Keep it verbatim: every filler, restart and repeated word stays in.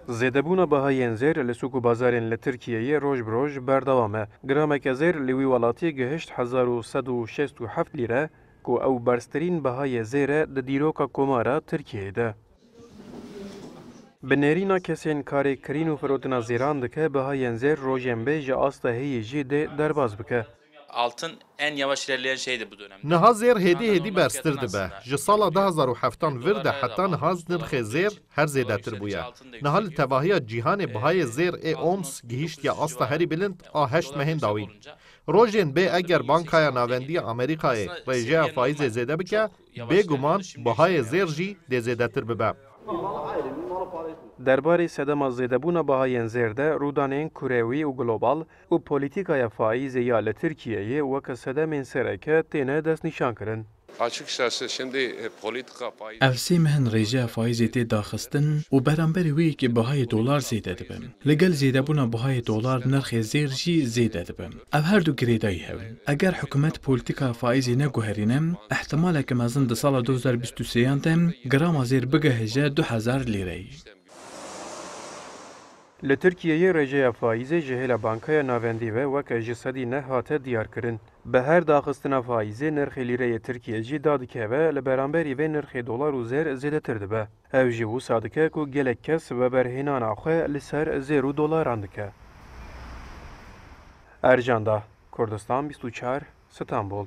Zêdebûna bihayên zêr li sûk û bazarên li Tirkiyeyê roj bi roj berdewam e. Grameke zêr li wî welatî gihişt hezar û sed û şêst û heft lîre, ku ew berztirîn bihayê zêr e di dîroka komara Tirkiyeyê de. Bi nêrîna kesên karê kirîn û firotina zêran dike, bihayên zêr rojên bê ji asta heyî jî dê derbas bike. Altın en yavaş ilerleyen şeydi bu dönemde. Niha zêr hêdî hêdî berztir dibe. Ji sala du hezar û heftan vir de heta niha nirxê zêr her zêdetir bûye. Niha li tevahiya cîhanê bihayê zêr ê ons gihîştiye asta herî bilind a heşt mehên dawîn. Rojên bê eger Bankaya Navendî ya Amerîkayê rêjeya faîzê zêde bike, bêguman bihayê zêr jî dê zêdetir bibe. Derbarê sedema zêdebûna bihayên zêr de rûdanên kurewî û global û polîtîkaya faîzê ya li Tirkiyeyê weke sedemên sereke têne destnîşankirin. Açıkçası şimdi e, politika faiz Ev sê meh in rêjeya faîzê tê daxistin û beramberî wê yekê bihayê dolar zêde dibe. Li gel zêdebûna bihayê dolar nirxê zêr jî zêde dibe. Ev her du girêdayî hev in. Eger hikûmet polîtîkaya faîzê neguherîne, ihtimaleke mezin di sala du hezar bîst û sêyan de grama zêr bigihije du hezar lîreyê. Li Tirkiyeyê rêjeya faîzê ji hêla Bankaya Navendî ve weke ji sedî neh hate diyarkirin. Bi her daxistina faîzê nirxê lîreyê Tirkiyê jî dadikeve, li beramberî vê nirxê dolar û zêr zêdetir dibe. Ev jî wisa dike ku gelek kes veberhênana xwe li ser zêr û dolaran dike. Ercan Dah, Kurdistan bîst û çar, Stenbol.